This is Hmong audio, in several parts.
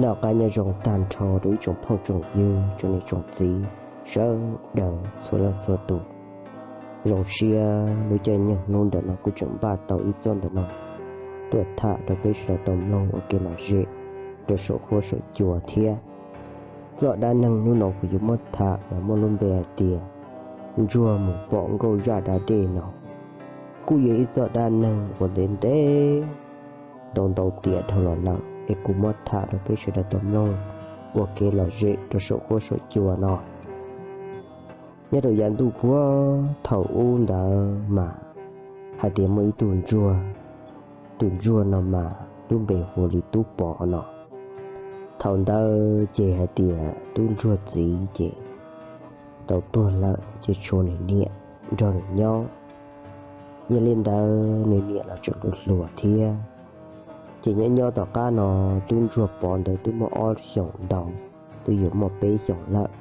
Noj qab nyob zoo tag nrho rau ib tsoom phooj tsoom ywg tsoom niam tsoom txiv sawv daws txhua leej txhua tus. Zoo siab lub caij nyoog hnub ntawm no kuj tseem npaj tau ib txoj ntawm no tuaj tham rau peb sawv daws tau mloog ua kev lom zem rau saum huab saum cua thiab. Txoj dab neeg hnub no kuv yuav muab tham mas muaj lub npe hais tias ntsuag mus pom nkauj zaj da dej no. Kuj yog ib txoj dab neeg uas ntev ntev ntau ntau tiam dhau los lawm es kuv muab tham rau peb sawv daws tau mloog ua kev lom zem rau saum huab saum cua no. Nyob rau yav ntuj puag thaum ub ntawd mas hais tias muaj ib tug ntsuag, tus ntsuag no mas lub npe hu li Tub Pov no. Thaum ntawd ces hais tias tub ntsuag txiv ces tau tuag lawm ces tshuav nws niam nrog nws nyob. Yog li ntawd nws niam los tseem hluas thiab. Ces nyob nyob tom qab no tub ntsuag Pov ntawd twb muaj ob xyoos ntau, twb yuav muaj peb xyoos lawm.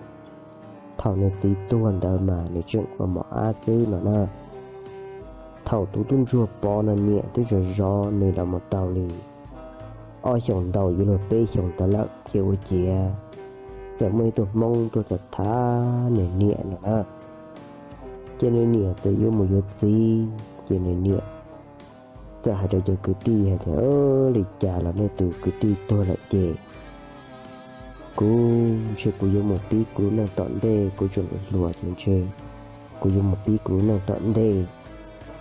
Thaum nws txiv tuag ntawd mas nws tseem ua mos ab xwb no na. Thaum tus tub ntsuag Pov no niam twb zov zov nws los mus tau li ob xyoos ntau yuav luag peb xyoos ntawd lawm ces ua ciav txawm muaj ib tug Hmoob tuaj tham tham nws niam no na. Ces nws niam txawm yuav mus yuav txiv ces nws niam txawm hais rau cov kwv tij hais tias, Li cas los nej tus kwv tij tuag lawm ces kuv ntshe kuv yuav mus pib kuv lub neej tom ntej, kuv tseem hluas ces ntshe kuv yuav mus pib kuv lub neej tom ntej.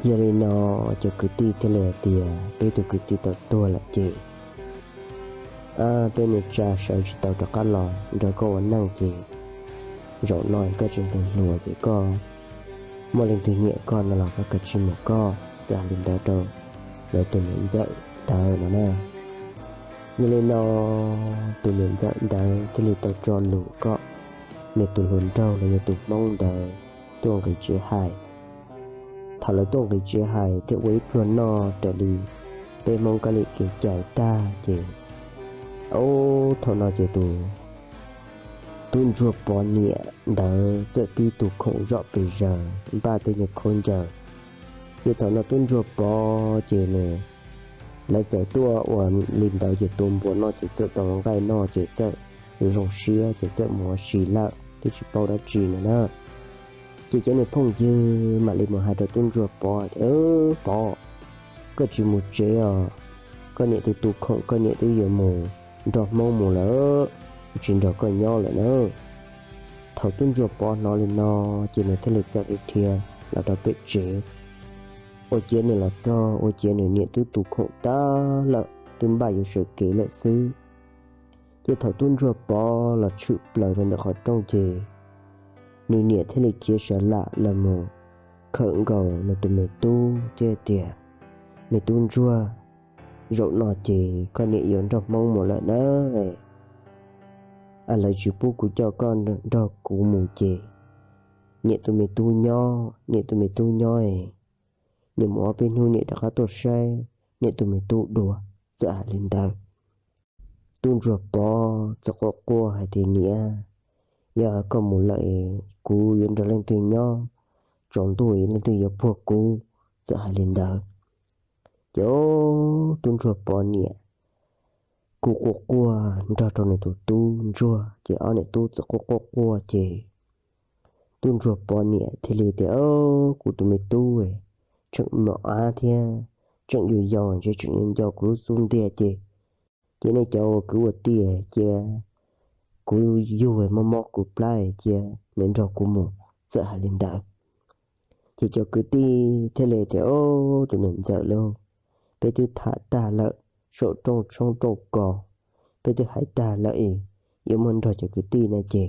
Yog li no cov kwv tij thiaj li hais tias, Peb tus kwv tij tau tuag lawm ces peb niaj tsa sawv tsis tau rov qab los nrog koj ua neej ces zaum no koj tseem hluas ces koj muaj leej twg nyiam koj no los koj kav tsij mus koj. Txawm hais li ntawd rau lawv tus niam ntxawm ntawd no na. Yog li no tus niam ntxawm ntawd thiaj li tau tso lus kom nws tus hluas nraug los yog tus Hmoob ntawd tuaj nqis tsev hais. Thaum lawv tuaj nqis tsev hais thiaj ua ib pluag noj raws li peb Hmoob kab li kev cai tag ces, ub, thaum no ces tus tub ntsuag Pov niam ntawd txawm pib tu khoom zom pes zaws npaj tej nyuag khaub ncaws. Ces thaum no tub ntsuag Pov ces nws, lawv txawm tuaj ua li ntawd ces tua npua noj ces txawm tau nqaij noj ces txawm zoo siab ces txawm mus ua si lawm twb tsis paub dab tsi no na. Ces cov niag phooj ywg mam li mus hais rau tub ntsuag Pov tias, Pov, koj tsis mus tsev os, koj niam twb tu khoom, koj niam twb yuav mus nrog Hmoob mus lawm, tsis nrog koj nyob lawm na. Thaum tub ntsuag Pov hnov li no ces nws thiaj li txawm dhia los rau pem tsev. Ua ciav nws los txog ua ciav nws niam twb tu khoom tag lawm, twb npaj yuav sawv kev lawm xwb. Ces thaum tub ntsuag Pov los tshwm plaws rau ntawm qhov rooj ces nws niam thiaj li khiav sawv lam los mus khawm nkaus nws tus me tub thiab tias, Me tub ntsuag, zaum no ces koj niam yuav nrog Hmoob mus lawm na. Lawv tsis pub kuv coj koj nrog kuv mus ces niam tus me tub nyob, niam tus me tub nyob es niam mus ob peb hnub niam rov qab tuaj saib niam tus me tub dua. Txawm hais li ntawd, tub ntsuag Pov txawm quaj quaj hais tias, Niam, yog koj mus lawm kuv yuav nrog leej twg nyob, tsaus ntuj leej twg yuav puag kuv? Txawm hais li ntawd, ces tub ntsuag Pov niam kuj quaj quaj nrog rau nws tus tub ntsuag, ces ob niam tub txawm quaj quaj quaj ces tub ntsuag Pov niam thiaj li tias, Kuv tus me tub tseem mos ab thiab tseem yau yau, ntshe tseem nco kuv lub xub ntiag ces, ces nej cov ua kwv ua tij cia kuv yug mob mob kuv plab cia nws nrog kuv mus. Txawm hais li ntawd, ces cov kwv tij thiaj li tias, Tus niam ntxawm lauj, peb twb tham tag lawm saum rooj tshoob rooj kos, peb twb hais tag lawm es yuav muab nrog cov kwv tij no ces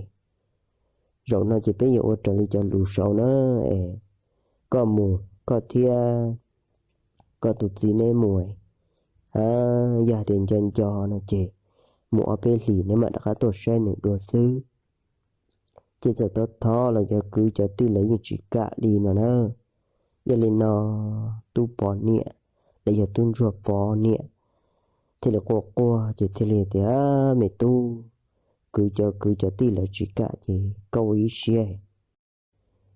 zaum no ces peb yuav ua raws li cov lus saud na. Es koj mus koj thiab koj tus txiv neb mus, yog hais tias nco nco no ces mus ob peb hlis neb mam rov qab tuaj saib nws dua xwb. Ces txawm thov thov los cov kwv cov tij lawv yeej tsis kam li no na. Yog li no tub Pov niam los yog tub ntsuag Pov niam thiaj li quaj quaj ces thiaj li tias, Me tub, kwv cov kwv cov tij lawv tsis kam ces koj ua ib siab,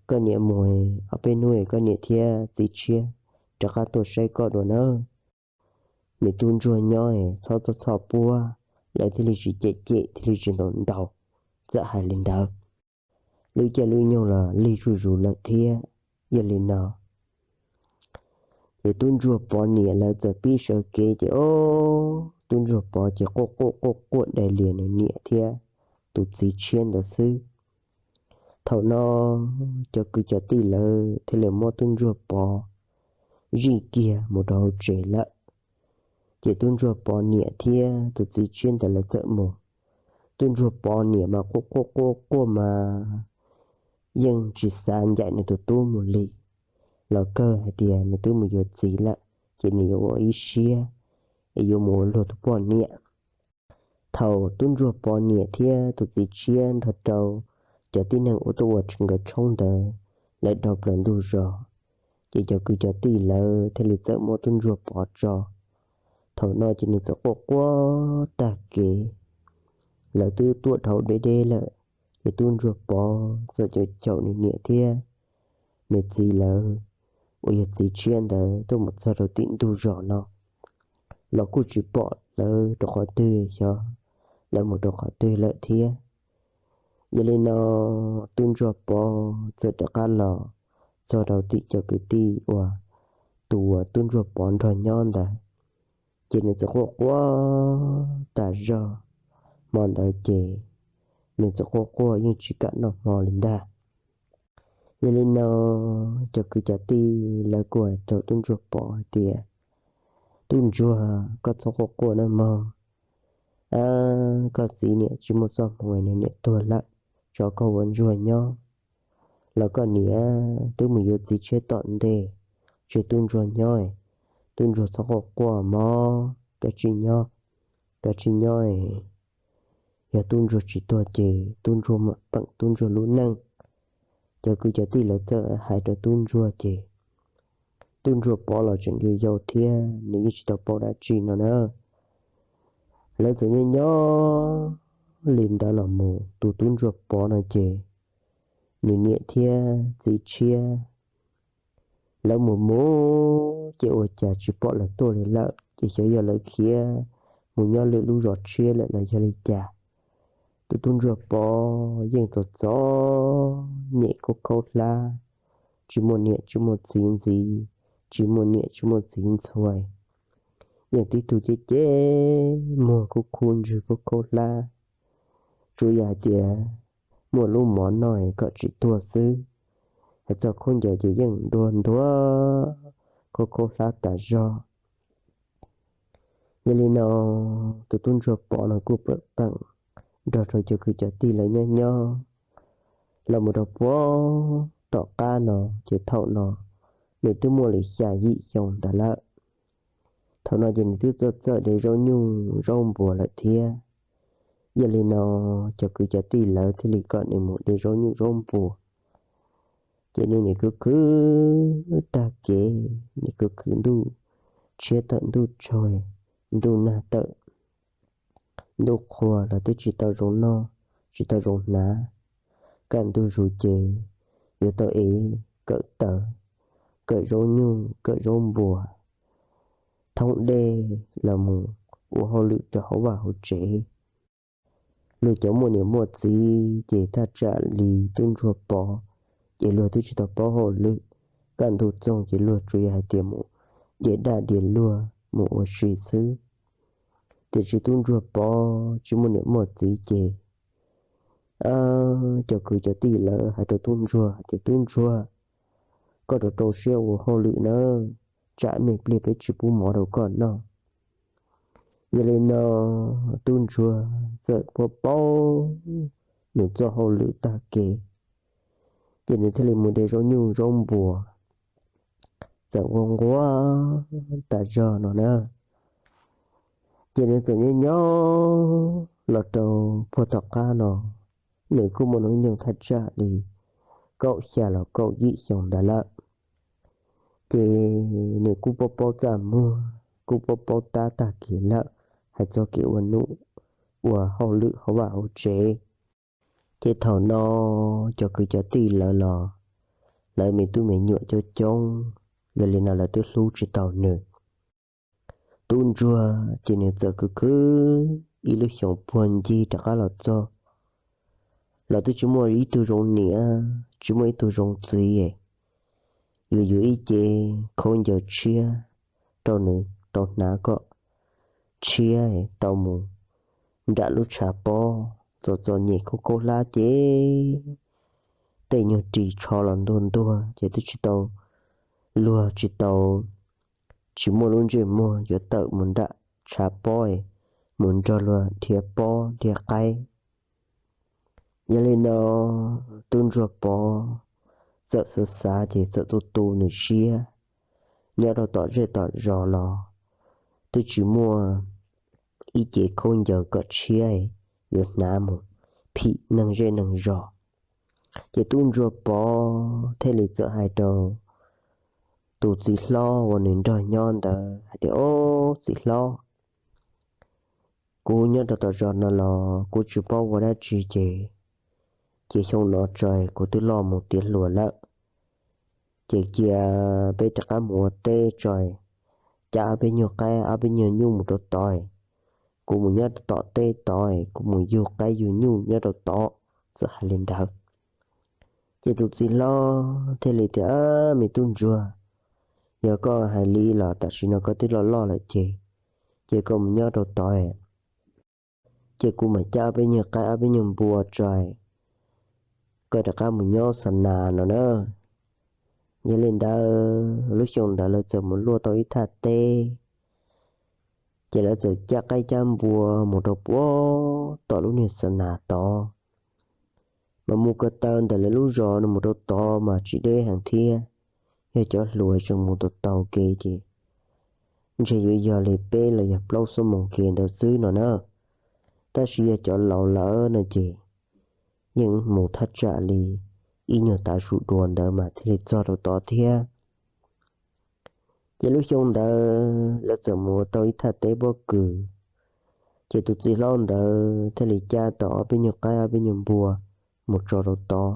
koj niam mus ob peb hnub koj niam thiab txiv tshiab rov qab tuaj saib koj dua nawb. Me tub ntsuag nyob txhob txhob txhoj puab, lawv thiaj li tsis cem cem thiaj li tsis ntaus ntaus, txawm hais li ntawd. Lub caij lub nyoog los lig zuj zus lawm thiab. Yog li no ces tub ntsuag Pov niam lawv txawm pib sawv kev ces ob tub ntsuag Pov ces quaj quaj quaj quaj dai lias nws niam thiab tus txiv tshiab ntawd xwb. Thaum no cov kwv cov tij lawv thiaj li muab tub ntsuag Pov zij kiag mus rau hauv tsev lawm. Ces tub ntsuag Pov niam thiab tus txiv tshiab ntawd lawv txawm mus. Tub ntsuag Pov niam mas quaj quaj quaj quaj mas yeej tsis xav ncaim nws tus tub mus li, los kawg hais tias nws twb mus yuav txiv lawm ces nws yuav ua ib siab es yuav mus ua luag tus poj niam. Thaum tub ntsuag Pov niam thiab tus txiv tshiab nrog rau cov tib neeg uas tuaj ua nkawd tshoob ntawd lawv dhau plaws ntug zos, ces cov kwv cov tij lawv thiaj li txawm muab tub ntsuag Pov tso. Thaum no ces nws txawm quaj quaj tag kev, lawv twb tuaj dhau deb deb lawm, ces tub ntsuag Pov txawm caum caum nws niam thiab nws txiv lawv uas yog txiv tshiab ntawd tuaj mus txog rau tim ntug zos no los kuj tsis pom lawv rau qhov twg, xyov lawv mus rau qhov twg lawm thiab. Yog li no tub ntsuag Pov txawm rov qab los txog rau tim cov kwv tij uas tus uas tub ntsuag Pov nrog nyob ntawd, ces nws txawm quaj quaj tas zog. Hmo ntawd ces nws txawm quaj quaj yeej tsis kam noj hmo li ntag. Yog li no cov kwv cov tij lawv kuj hais rau tub ntsuag Pov hais tias, Tub ntsuag, koj txhob quaj quaj nawb mog. Koj txiv niam tsis muaj txoj hmoo, nws niam tuag lawm, tso koj ua ntsuag nyob. Los koj niam twb mus yuav txiv tshiab tom ntej, tseg tub ntsuag nyob. Tub ntsuag txhob quaj quaj mog, koj tsij nyob, koj tsij nyob. Yog tub ntsuag tsis tuag ces tub ntsuag mam peem tub ntsuag lub neej. Cov kwv cov tij lawv txawm hais rau tub ntsuag ces tub ntsuag Pov los tseem yau yau thiab nws yeej tsis tau paub dab tsi no na. Lawv txawm nyob nyob li ntawd los mus, tus tub ntsuag Pov no ces nws niam thiab txiv tshiab lawv mus mus ces ua cas tsis pom lawv tuaj li lawm, ces xyov yog lawv khiav mus nyob lwm lub zos tshiab lawm los yog li cas. Tus tub ntsuag Pov yeej txom txom nyem khaub khaub hlab, tsis muaj niam tsis muaj txiv ntxiv, tsis muaj niam tsis muaj txiv ntxhua, yeej tib tug ceb ceb muag kub kub ntswg khaub khaub hlab. Tsuas yog hais tias muaj lub mov noj kom tsis tuag xwb, hais txog khaub ncaws ces yeej ntuag ntuag khaub khaub hlab tas zog. Yog li no tus tub ntsuag Pov no kuj pam peem nrog rau cov kwv cov tij lawv nyob nyob los mus rau puag tom qab no, ces thaum no nws twb muaj li xya yim xyoo ntawd lawm. Thaum no ces nws twb txawj txawj de zaub nyuj zaub npuas lawm thiab. Yog li no cov kwv cov tij lawv thiaj li kom nws mus de zaub nyuj zaub npuas. Ces nws nim khwv khwv tag kev, nim khwv khwv ntuj tshiab tawm ntuj tsaug, ntuj nag tawm ntuj qhua los twb tsis tau zoo noj tsis tau zoo hnav. Kaj ntug zus ces yuav tau ev kawm taws, kawm zaub nyuj kawm zaub npuas, thoob dej los mus ua hauj lwm rau hauv vaj hauv tsev. Luag cov muaj niam muaj txiv ces thaj tsam li tub ntsuag Pov ces luag twb tsis tau paub hauj lwm. Kaj ntug txoog ces luag tsuas yog hais tias mus dias daj dias luag mus ua si xwb. Tiam sis tub ntsuag Pov tsis muaj niam muaj txiv ces cov kwv cov tij lawv hais rau tub ntsuag hais tias, Tub ntsuag, koj rau rau siab ua hauj lwm nawb, tsam me pliag peb tsis pub mov rau koj noj. Yog li no tub ntsuag txawm paub paub nws txoj hauj lwm tag kev, ces nws thiaj li mus de zaub nyuj zaub npuas txawm nquag nquag tas zog no na. Ces nws txawm nyob nyob los rau puag tom qab no, nws kuj muaj hnub nyoog thaj tsam li kaum xya los kaum yim xyoo ntawd lawm. Ces nws kuj paub paub txaj muag, kuj paub paub tab tag kev lawm, hais txog kev ua num ua hauj lwm hauv vaj hauv tsev. Ces thaum no cov kwv cov tij lawv los lawv me tub me nyuam coob coob, yog li no lawv twb hlub tsis tau nws. Tub ntsuag ces nws txawm khwv khwv ib lub xyoos puag ncig rov qab los txog los twb tsis muaj ib tug zoo niam, tsis muaj ib tug zoo txiv, yuav yuav ib ce khaub ncaws tshiab rau nws tau hnav kom tshiab tau mus nram lub tshav pob txom txom nyem khaub khaub hlab ces tej nyuag ris tsho los ntuag ntuag ces twb tsis tau luag tsis tau, tsis muaj lub ntsej muag yuav tawm mus nram tshav pob mus nrog luag dhia pob dhia qaib. Yog li no tub ntsuag Pov txawm xav xav ces txawm tu tu nws siab, nyob rau tom zej tom zos los twb tsis muaj ib ce khaub ncaws kom tshiab yuav hnav mus phim neeg zej neeg zos. Ces tub ntsuag Pov thiaj li txawm hais rau tus txiv hlob uas nws nrog nyob ntawd hais tias, Ob, txiv hlob, kuv nyob rau tom zos no los kuv tsis paub ua dab tsi ces, ces xyoo no tso kuv twb loj mus tiav hluas lawm, ces cia peb rov qab mus ua teb tso, cab ob peb nyuag qaib ob peb nyuag nyuj mus rau tod, kuv mus nyob rau tom teb tod, kuv mus yug qaib yug nyuj nyob rau tod. Txawm hais li ntawd ces tus txiv hlob thiaj li tias, Me tub ntsuag, yog koj hais li los tam sim no koj twb loj loj lawm ces, ces koj mus nyob rau tod, ces kuv mam cab ob peb nyuag qaib ob peb nyuag npua tso, koj rov qab mus nyob xa nas no na. Yog li ntawd lub xyoo ntawd lawv txawm mus luaj tau ib thaj teb, ces lawv txawm cab qaib cab npua mus rau puag tom lub niag xa nas tod. Mas mus ko taw ntawm lawv lub zos no mus rau tod mas tsis deb heev thiab, yog cov hluas tseem mus tau taug kev ces ntshe yuav yog li peb los yog plaub xuab moos kev ntawd xwb no na. Tab sis yog cov laus lawm no ces yeej mus thaj tsam li ib nyuag tav su dua ntawd mas thiaj li txog rau tod thiab. Ces lub xyoo ntawd lawv txawm mus ua tau ib thaj teb pob kws, ces tus txiv hlob ntawd thiaj li cab tau ob peb nyuag qaib ob peb nyuag npua mus tso rau tod.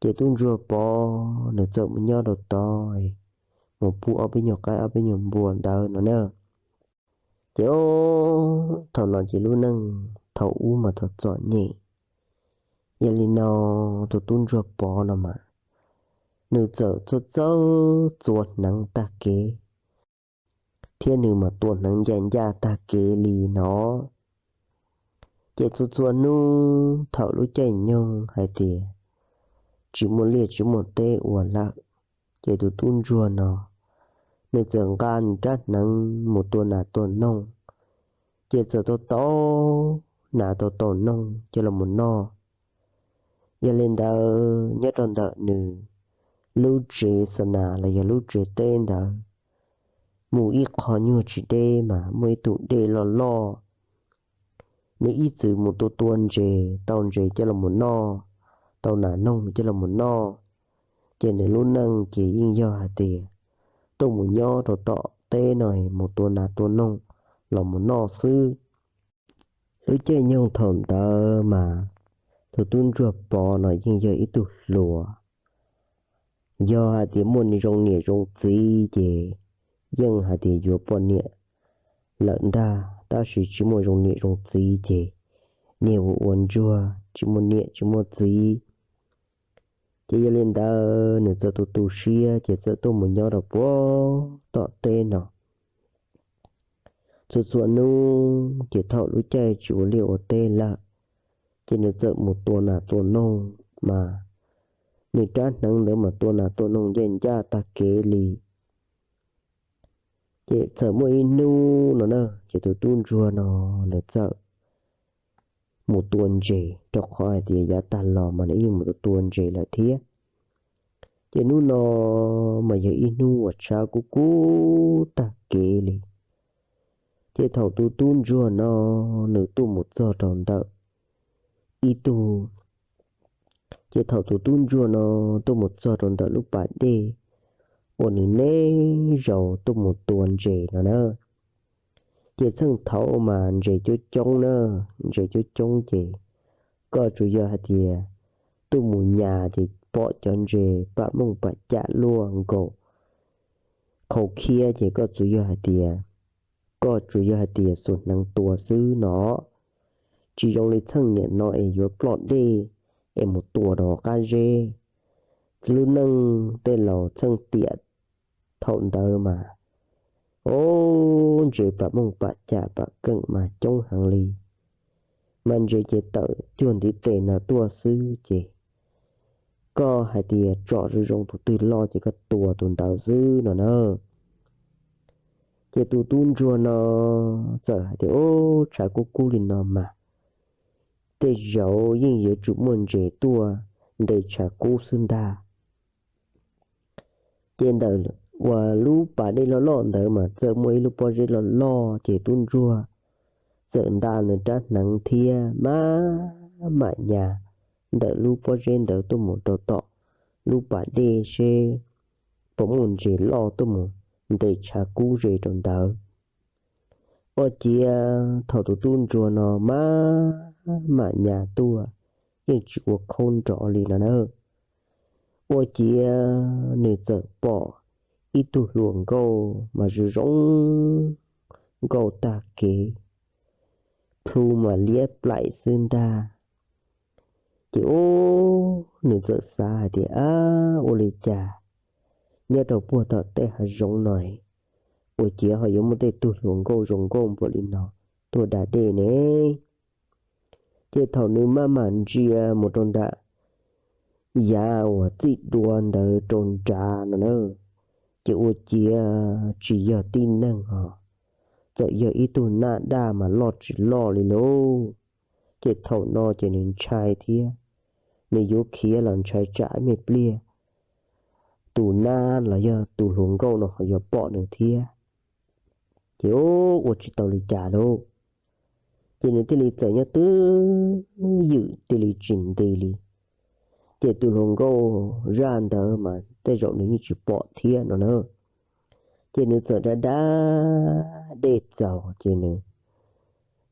Ces tub ntsuag Pov nws txawm mus nyob rau tod, mus pub ob peb nyuag qaib ob peb nyuag npua ntawd no na. Ces thaum no ces lub neej thaum ub mas txom txom nyem. Yog li no tus tub ntsuag Pov no mas nws txawm txawj txawj txua hneev tag kev, thiab nws mas tua hneev ncaj ncaj tag kev li no. Ces txhua txhua hnub thaum lub caij nyoog hais tias tsis muaj liaj tsis muaj teb ua lawm, ces tus tub ntsuag no nws txawm nqa nws rab hneev mus tua nas tua noog, ces txawm tau tau nas tau tau noog coj los mus noj. Yog li ntawd nyob rau ntawm nws lub tsev xa nas los yog lub tsev teb ntawd mus ib qho nyuag tsis deb mas muaj ib tug dej loj loj. Nws ib txwm mus tua tua ntses, tau ntses coj los mus noj, tau nas noog coj los mus noj, ces nws lub neej ces yeej yog hais tias tuaj mus nyob rau tom teb no mus tua nas tua noog los mus noj xwb. Lub caij nyoog thaum ntawd mas tus tub ntsuag Pov no yeej yog ib tug hluas. Yog hais tias muaj zoo niam zoo txiv ces yeej hais tias yuav poj niam lawm ntag, tab sis tsis muaj zoo niam zoo txiv ces niag ua ua ntsuag tsis muaj niam tsis muaj txiv. Ces yog li ntawd nws txawm tu tu siab ces txawm tuaj mus nyob rau puag tom teb no. Txhua txhua hnub ces thaum lub caij tsis ua liaj ua teb lawm, ces nws txawm mus tua nas tua noog mas nws rab hneev ntawd mas tua nas tua noog ncaj ncaj tag kev li. Ces txawm muaj ib hnub no na, ces tus tub ntsuag no nws txawm mus tua ntses, rau qhov hais tias yav tag los mas nws yeej mus tua ntses lawm thiab. Ces hnub no mas yog ib hnub uas tshav kub kub tag kev li. Ces thaum tus tub ntsuag no nws tuaj mus txog rau ntawm ib tug, ces thaum tus tub ntsuag no tuaj mus txog rau ntawm lub pas dej uas nws neb zaus tuaj mus tua ntses no na, ces txheej thaud mas ntses coob coob na, ntses coob coob ces koj tsuas yog hais tias tuaj mus nyas ces pom cov ntses pam mooj pam cam luaj nkaus khau khiab ces koj tsuas yog hais tias koj tsuas yog hais tias xuas hneev tua xwb no, tsis zoo li txheej niam no es yuav ploj dej es mus tua rau qab zeb. Lub neej tej laus txheej tiam thaum ntawd mas, o, ntses pam mooj pam cas pam keem mas coob heev li, mas ntses ces tawm cuag ntiv tes no tuaj xwb ces koj hais tias tsom zoo zoo tus twg loj ces koj tua tus ntawd xwb no na. Ces tus tub ntsuag no txawm hais tias, o, tshav kub kub li no mas tej zaum yeej yuav tsum muaj ntses tuaj ntes tshav kub xwb ntag. Ces ntawm uas lub pas dej loj loj ntawd mas txawm muaj ib lub pob zeb loj loj ces tub ntsuag txawm nta nws rab hneev thiab maj mam nyas ntawm lub pob zeb ntawd tuaj mus rau tom lub pas dej seb puas muaj ntses loj tuaj mus ntes tshav kub ze rau ntawd. Ua ciav thaum tus tub ntsuag no maj mam nyas tuaj yeej tsis ua khaub nrov li no na. Ua ciav nws txawm pom ib tug hluas nkauj mas zoo zoo nkauj tag kev, plhu mas liab plaim xwb ntag. Ces ub, nws txawm xav hais tias, ab, ua li cas nyob rau puag tom tej hav zoov no ua ciav ho yuav muaj tej tug hluas nkauj zoo nkauj npaum li no tuaj da dej ne? Ces thaum nws maj mam ntsia mus rau nram yav uas txij duav ntawd rau nrad no na, ces ua ciav tsis yog tib neeg ho, txawm yog ib tug nab daj mas loj tsis loj li lauj. Ces thaum no ces nws ntshai thiab, nws yuav khiav los ntshai tsam me pliag tus nab los yog tus hluas nkauj no ho yuav pom nws thiab. Ces ub, ua tsis tau li cas lauj. Ces nws thiaj li txawm nyob twj ywm thiaj li tsis nti li. Ces tus hluas nkauj zaj ntawd mas tej zaum nws yeej tsis pom thiab no na. Ces nws txawm da da dej txaus ces nws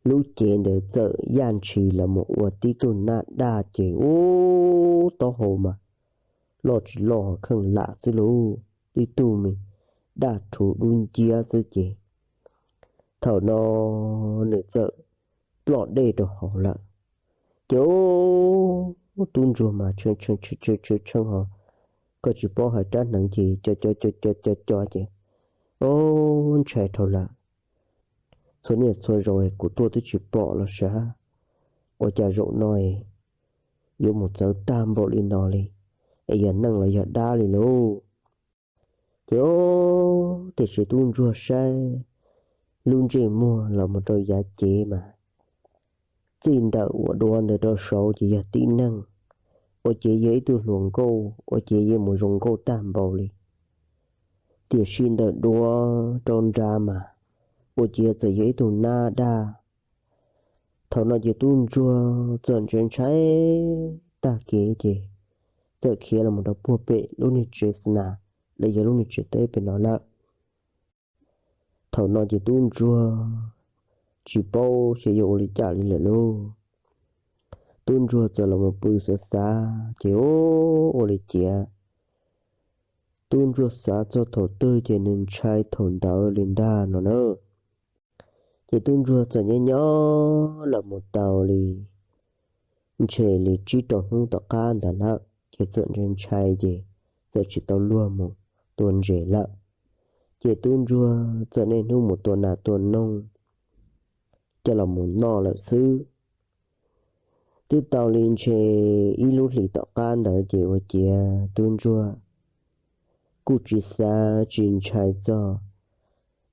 lub cev ntawd txawm yaj ntshis los mus ua tib tug nab daj ces ub, taub hau mas loj tsis loj ho kheej lam xwb lauj, tib tug me daj rhuv dub nciab xwb ces thaum no nws txawm ploj dej rau hauv lawm. Ces ub, tub ntsuag mas tshee tshee tshee tshee ho, koj tsis paub hais rab hneev ces co co co co co co ces, o, ntshai dhau lawm. Txhua niaj txhua zaus kuv tuaj twb tsis pom los sav, ua cas zaum no es yuav mus txawv tag npaum li no li, es yog neeg los yog dab li lauj. Ces o, tiam sis tub ntsuag saib lub ntsej muag los mus rau yav cev mas txij ntawm uas duav ntawd rau saud ces yog tib neeg, ua ciav yog ib tug hluas nkauj, ua ciav yeej mus zoo nkauj tag npaum li. Tiam sis ntawm duav rau nrad mas ua ciav txawm yog ib tug nab daj. Thaum no ces tub ntsuag txawm ntshai ntshai tag kev ces txawm khiav los mus rau puag pem lub niag tsev xas nas los yog lub niag tsev teb pem no lawm. Thaum no ces tub ntsuag tsis paub xyov yuav ua li cas li lawm lauj. Tub ntsuag txawm los mus pw xav xav ces ua li cas tub ntsuag xav txog thaum twg ces nws ntshai thaum ntawd li ntag no na. Ces tub ntsuag txawm nyob nyob los mus tau li ntshe li tsib rau hnub tom qab ntawd lawm ces txawm ntshai ntshai ces txawm tsis tau luag mus tua ntses lawm. Ces tub ntsuag txawm niaj hnub mus tua nas tua noog coj los mus noj lawm xwb. Twb tau li ntshe ib lub hlis tom qab ntawd ces ua ciav tub ntsuag kuj tsis xav tsis ntshai txog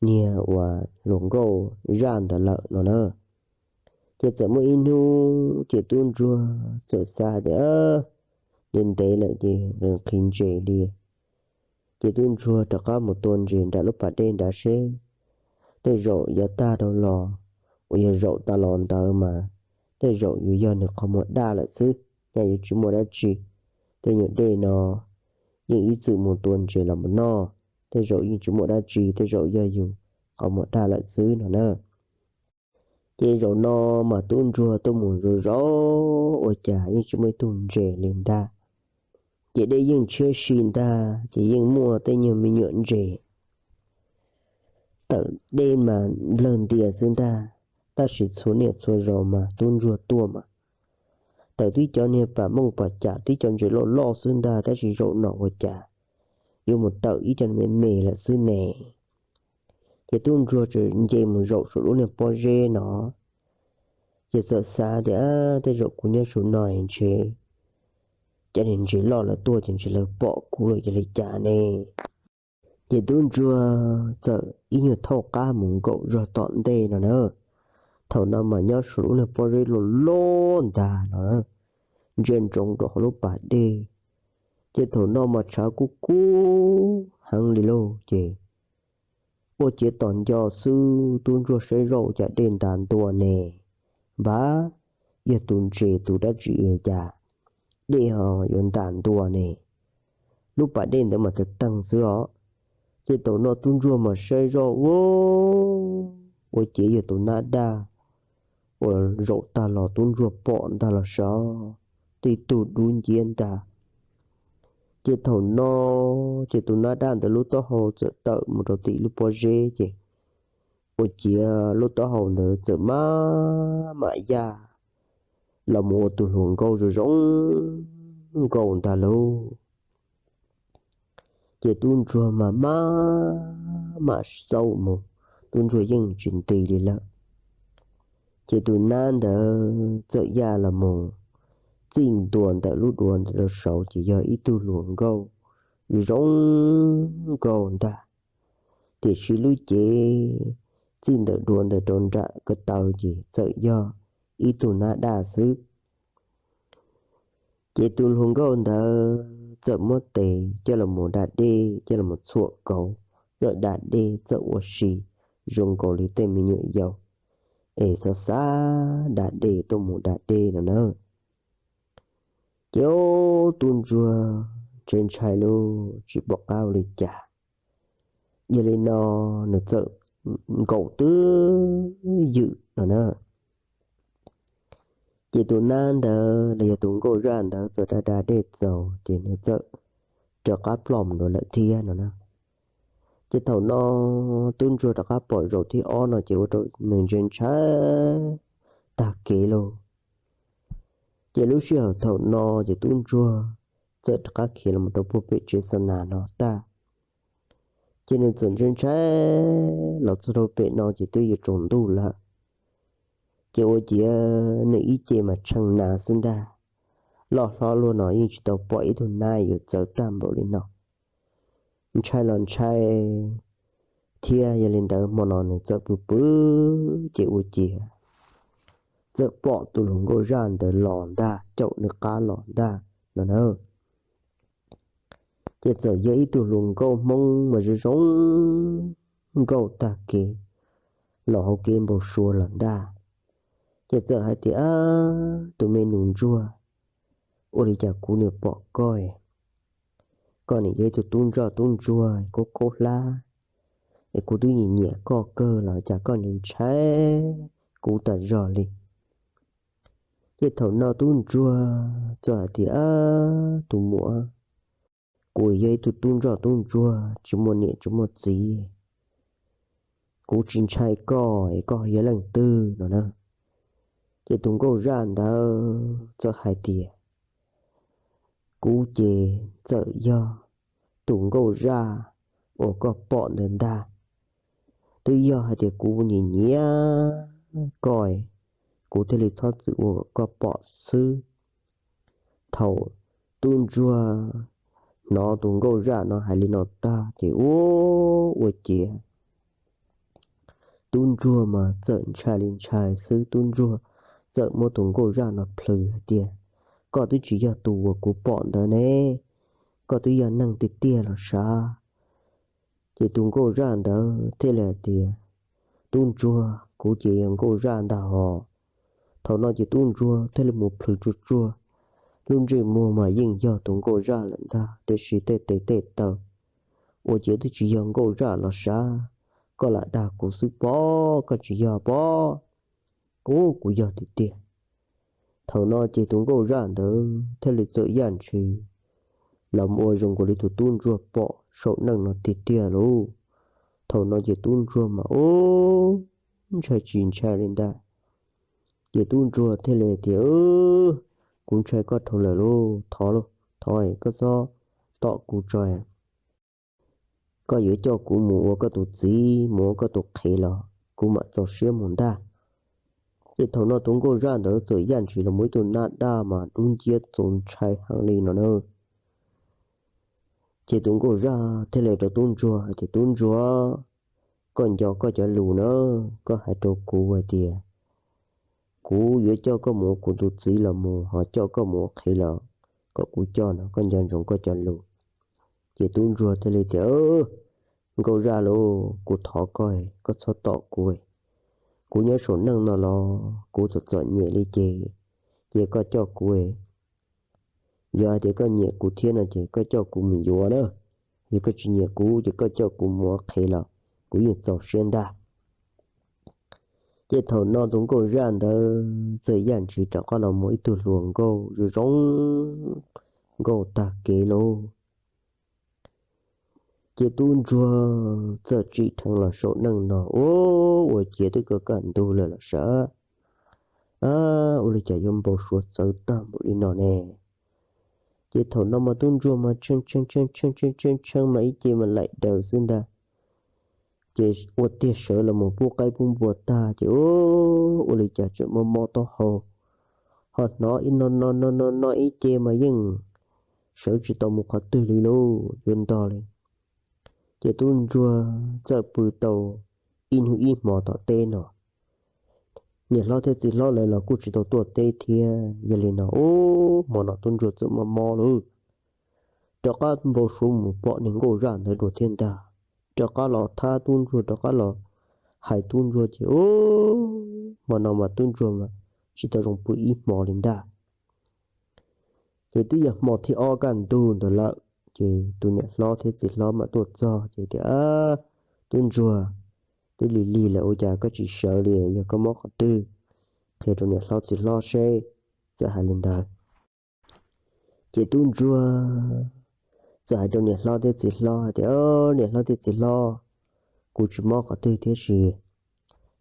niag uas hluas nkauj zaj ntawd lawm no na. Ces txawm muaj ib hnub ces tub ntsuag txawm xav tias ntev ntev lawm ces nqhis ntses li. Ces tub ntsuag rov qab mus tua ntses nram lub pas dej nrad seb tej zaum yav tag dhau los uas yog zaum tas los ntawd mas tej zaum yuav yog nws qhov muag daj lawm xwb, nyaj yuav tsis muaj dab tsi. Tej nyuag dej no yeej ib txwm mus tua ntses los mus noj, tej zaum yeej tsis muaj dab tsi, tej zaum yog yus qhov muag daj lawm xwb no na. Ces zaum no mas tub ntsuag tuaj mus zaum zaum ua cas yeej tsis muaj ib tug ntses li ntag. Ces dej yeej tshiab si ntag ces yeej muaj tej nyuag me nyuam ntses tawm dej mas nplawg ntias xwb ntag, tab sis txhua niaj txhua zaus mas tub ntsuag tuaj mas tawm tib cov niag pam mooj pam cam tib cov ntses loj loj xwb ntag, tab sis zaum no ua cas yuav mus tawm ib cov me me lawm xwb ne. Ces tub ntsuag txawm nce mus zaum saum lub niag pob zeb no, ces txawm xav tias, Ab, tej zaum kuv nyob saum no ntshe cov niag ntses loj lawv tuaj ces ntshe lawv pom kuv lawm, yog li cas ne? Ces tub ntsuag txawm ib nyuag thauj qab mus nkaum zog tom ntej no na. Thaum no mas nyob saum lub niag pob zeb loj loj ntag no, ntsia ntsoov rau hauv lub pas dej. Ces thaum no mas tshav kub kub heev li lauj. Ces ua ciav tos nco xwb, tub ntsuag saib zoj ua cas dej ntas ntua ne. Npab, yog tus ntses tus dab tsi ua cas dej ho yuav ntas ntua ne? Lub pas dej ntawd mas tawg teeg xwb os. Ces thaum no tub ntsuag mas saib zoj ua, ua ciav yog tus nab daj uas zaum tag los tub ntsuag pom ntag los sav, tib tug dub nciab ntag. Ces thaum no ces tus nab daj ntawd lub taub hau txawm tawm mus rau tim lub pob zeb, ces ua ciav lub taub hau ntawd txawm maj mam yaj los mus ua tus hluas nkauj zoo zoo nkauj ntag lauj. Ces tub ntsuag mas maj mam xauj mus, tub ntsuag yeej tsis nti li lawm. Ces tus nab ntawd txawm yaj los mus txij ntua ntawm lub duav ntawd rau saud, ces yog ib tug hluas nkauj zoo nkauj ntag. Tiam sis lub cev txij ntawm duav ntawd rau nram ko taw ces txawm yog ib tug nab daj xwb. Ces tus hluas nkauj ntawd txawm muab tes coj los mus da dej, coj los mus txhuam kauv, txawm da dej txawm ua si zoo nkaus li tej me nyuam yaus es xav xav da dej tuaj mus da dej no na. Ces tub ntsuag ntshai ntshai lauj, tsis pom qab ua li cas. Yog li no nws txawm nkaum twb ywm no na. Ces tus nab ntawd los yog tus nkauj zaj ntawd txawm da da dej txaus ces nws txawm rov qab ploj mus dua lawm thiab no na. Ces thaum no tub ntsuag rov qab pom zaum thib ob no ces ua rau nws ntshai ntshai tag kev lauj. Ces lub sij hawm thaum no ces tub ntsuag txawm rov qab khiav los rau puag pem tsev xa nas no tag. Ces nws txawm ntshai ntshai los txog rau pem no ces twb yuav tsaus ntuj lawm. Ces ua ciav nws ib ce mas tshee nas xwb ntag. Loj hlob luaj no yeej tsis tau pom ib tug nab yuav txawv tag npaum li no. Ntshai los ntshai thiab, yog li ntawd hmo no nws txawm pw pw ces ua ciav txawm pom tus hluas nkauj zaj ntawd los ntag, caum nws qab los ntag no na. Ces txawm yog ib tug hluas nkauj Hmoob mas zoo zoo nkauj tag kev los hauv kev npau suav lawm ntag. Ces txawm hais tias, Ab, tus me nus ntsuag, ua li cas kuv niam pom koj, koj niam yog ib tug tub ntsoj tub ntsuag kub kub hlab, es kuv twb nyiam nyiam koj kawg los cas koj ntshai ntshai kuv tas zog li? Ces thaum no tub ntsuag txawm hais tias, Ab, tus muam, kuv yog ib tug tub ntsoj tub ntsuag tsis muaj niam tsis muaj txiv, kuv tsis ntshai koj es koj yog leej twg no na? Ces tus nkauj zaj ntawd txawm hais tias, Kuv ces txawm yog tus nkauj zaj uas koj pom ntawd ntag. Twb yog hais tias kuv nyiam nyiam koj, kuv thiaj li txhob txwm ua kom koj pom xwb. Thaum tub ntsuag hnov tus nkauj zaj no hais li no tag ces ua, ua ciav tub ntsuag mas txawm ntshai li ntshai xwb, tub ntsuag txawm muab tus nkauj zaj no plhws hais tias, Koj twb tsis yog tus uas kuv pom ntawd ne, koj twb yog neeg tiag tiag los sav? Ces tus nkauj zaj ntawd thiaj li hais tias, Tub ntsuag, kuv ces yog nkauj zaj ntag hos. Thaum no ces tub ntsuag thiaj li mus plhws tsuag tsuag lub ntsej muag mas yeej yog tus nkauj zaj lawm ntag, tiam sis tej tes tej taw ua ciav twb tsis yog nkauj zaj los sav. Koj lam dag kuv xwb pob, koj tsis yog pob. Ub, kuv yog tiag tiag. Thaum no ces tus nkauj zaj ntawd thiaj li txawm yaj ntshis los ua zoo nkaus li tus tub ntsuag pom saum neej no tiag tiag lauj. Thaum no ces tub ntsuag mas u ntshai tsis ntshai li ntag. Ces tub ntsuag thiaj li tias, Kuv ntshai koj dhau lawm lauj, thov lauj, thov koj txhob tom kuv tso. Koj yuav coj kuv mus ua koj tus txiv, mus ua koj tus qhev los kuv mam txaus siab mus ntag. Ces thaum no tus nkauj zaj ntawd txawm yaj ntshis los mus ib tug nab daj mas dub nciab txaus ntshai heev li no na. Ces tus nkauj zaj thiaj li rau tub ntsuag hais tias, Tub ntsuag, koj nco koj cov lus na, koj hais rau kuv hais tias kuv yuav coj koj mus ua kuv tus txiv los mus ho coj koj mus ua qhev los kom kuv coj no, koj nco ntsoov koj cov lus. Ces tub ntsuag thiaj li tias, Nkauj zaj lauj, kuv thov koj, koj txhob tom kuv. Kuv nyob saum neej no los kuv txom txom nyem li ces, ces koj coj kuv, yog hais tias koj nyiam kuv thiab no ces koj coj kuv mus yuav na. Yog koj tsis nyiam kuv ces koj coj kuv mus ua qhev los kuv yeej txaus siab ntag. Ces thaum no tus nkauj zaj ntawd txawm yaj ntshis rov qab los mus ib tug hluas nkauj zoo zoo nkauj tag kev lauj. Ces tub ntsuag txawm tsim dheev los saum neej no, ua, ua ciav twb kaj kaj ntug lawm los sav, ua li cas yuav npau suav txawv tag npaum li no ne? Ces thaum no mas tub ntsuag mas tshee tshee tshee tshee tshee tshee mas ib ce mas laim daws xwb ntag. Ces ua tiag sawv los mus pub qaib pub npua tag ces ua li cas tseem mob mob taub hau, ho hnov ib no no no no no ib ce mas yeej sawv tsis tau mus qhov twg li lauj, yuav ntog li. Ces tub ntsuag txawm pw tau ib hnub ib hmo tom teb no. Niam hlob thiab txiv hlob lawv los kuj tsis tau tuaj teb thiab, yog li no ub hmo no tub ntsuag txawm mob mob lauj, rov qab npau suav mus pom niag nkauj zaj ntawd dua thiab ntag. Rov qab los thab tub ntsuag, rov qab los hais tub ntsuag ces ub hmo no mas tub ntsuag mas tsis tau zoo pw ib hmo li ntag. Ces twb yog hmo thib ob kaj ntug ntawd lawm, ces tus niam hlob thiab txiv hlob mam tuaj txog ces tias, Tub ntsuag, twb lig lig lawm ua cas koj tsis sawv li, yog koj mob qhov twg, qhia rau niam hlob txiv hlob seb. Txawm hais li ntawd, ces tub ntsuag txawm hais rau niam hlob thiab txiv hlob hais tias, Niam hlob thiab txiv hlob, kuv tsis mob qhov twg thiab si,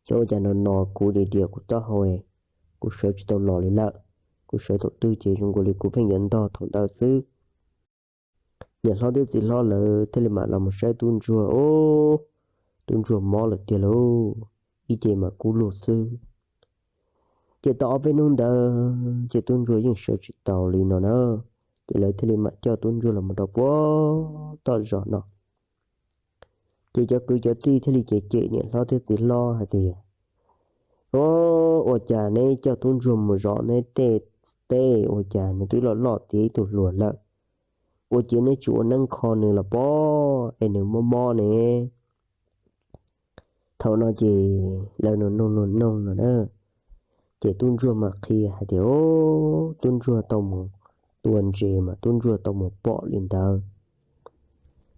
xyov ua cas no no kuv diam diam kuv taub hau, kuv sawv tsis tau los li lawm. Kuv sawv thaum twg ces zoo nkaus li kuv pheej yuav ntog thaum ntawd xwb. Niam hlob thiab txiv hlob lawv thiaj li mam los mus saib tub ntsuag, ub, tub ntsuag mob lawm tiag lauj, ib ce mas kub lug xwb. Ces tau ob peb hnub ntawd ces tub ntsuag yeej sawv tsis taus li no na. Ces lawv thiaj li mam coj tub ntsuag los mus rau puag tom zos no. Ces cov kwv cov tij thiaj li cem cem niam hlob thiab txiv hlob hais tias, Ub, ua cas neb coj tub ntsuag mus zov neb tej teb ua cas nws twb loj loj tiav ib tug hluas lawm, ua ciav neb tsis ua neeb kho nws los pob es nws mob mob ne. Thaum no ces lawv nug noog nug noog no na, ces tub ntsuag mam qhia hais tias, Ub, tub ntsuag tau mus tua ntses mas tub ntsuag tau mus pom li ntawd.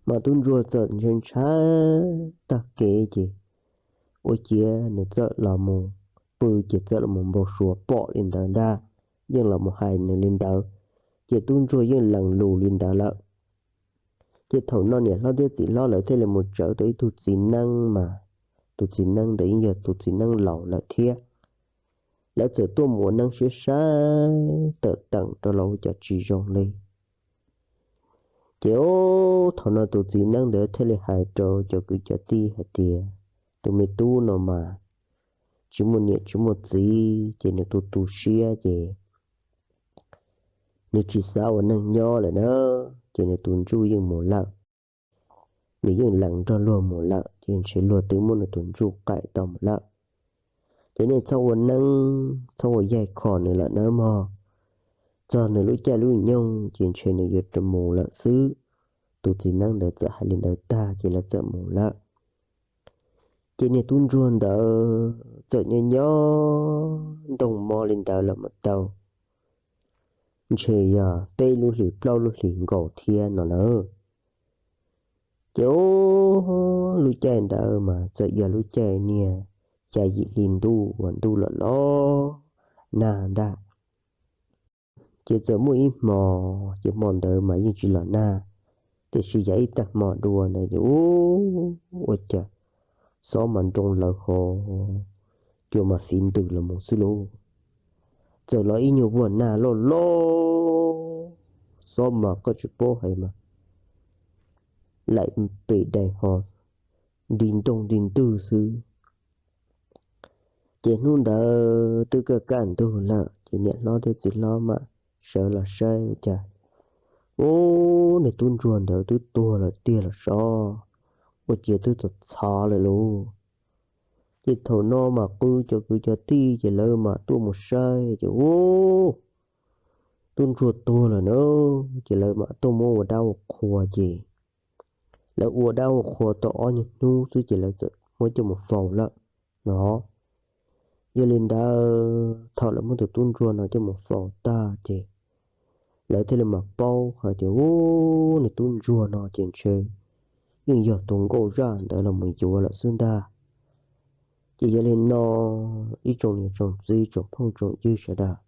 Mas tub ntsuag txawm ntshai ntshai tag kev ces ua ciav nws txawm los mus pw ces txawm los mus npau suav pom li ntawd ntag, yeej los mus hais nws li ntawd, ces tub ntsuag yeej lees lus li ntawd lawm. Ces thaum no niam hlob thiab txiv hlob lawv thiaj li mus tsawv tau ib tug txiv neeb mas tus txiv neeb ntawd yeej yog tus txiv neeb laus lawm thiab. Lawv txawm tuaj mus ua neeb siab saib tawm teem rau los ua cas tsis zoo li. Ces ub, thaum no tus txiv neeb ntawd thiaj li hais rau cov kwv cov tij hais tias, Tus me tub no mas tsis muaj niam tsis muaj txiv ces nws tu tu siab ces nws tsis xav ua neeg nyob lawm na, ces nws tus ntsuj yeej mus lawm. Nws yeej lees nrog luag mus lawm ces ntshe luag twb muab nws tus ntsuj qaim tau mus lawm. Ces nej txhob ua neeb txhob ua yaig kho nws lawm nawb mog. Txog nws lub caij lub nyoog ces ntshe nws yuav mus lawm xwb. Tus txiv neeb ntawd txawm hais li ntawd tag ces lawv txawm mus lawm. Ces niag tub ntsuag ntawd txawm nyob nyob ntoo mob li ntawd los mus tau ntshe yog peb lub hlis plaub lub hlis nkaus thiab no na. Ces ub, lub caij ntawd mas txawm yog lub caij niag xya yim hli ntuj uas ntuj los los nag ntag. Ces txawm muaj ib hmo, ces hmo ntawd mas yeej tsis los nag, tiam sis yav ib tag hmo dua ntawd ces ub, ua cas xob mas nroo lawv hov, cua mas fiv ntws los mus xwb lauj. Txawm los ib nyuag vuag nag loj loj, xob mas koj tsis paub hais mas laim pem daim hov nti nroo nti ntwg xwb. Ces hnub ntawd twb kaj kaj ntug lawm ces niam hlob thiab txiv hlob mam sawv los saib ua cas, ub, niag tub ntsuag ntawd twb tuag lawm tiag los sov, ua ciav twb txog txhov lawm lauj. Ces thaum no mas qw cov kwv cov tij ces lawv mam tuaj mus saib ces ub, tub ntsuag tuag lawm na. Ces lawv mam tuaj muab ua dab ua qhua ces lawv ua dab ua qhua tau ob nyuag hnub xwb ces lawv txawm muab coj mus faus lawm no. Yog li ntawd thaum lawv muab tus tub ntsuag no coj mus faus tag ces lawv thiaj li mam paub hais tias ub, niag tub ntsuag no ces ntshe yeej yog tus nkauj zaj ntawd los mus yuav lawm xwb ntag. Ces yog li no ib tsoom niam tsoom txiv tsoom phooj tsoom ywg sawv daws,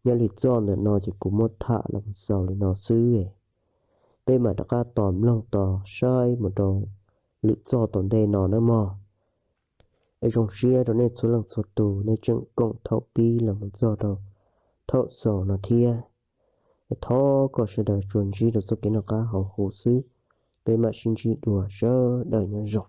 nyob li txoj ntawm no ces kuv muab tham los mus xaus li no xwb. Peb mam rov qab tos mloog tos saib mus rau lwm txoj tom ntej no nawb mog. Es zoo siab rau nej txhua leej txhua tus nej tseem koom thaum pib los mus txog rau thaum xaus no thiab. Es thov kom sawv daws tsuas ntsib rau txoj kev noj qab haus huv xwb. Peb mam sib ntsib dua, sawv daws nyob zoo.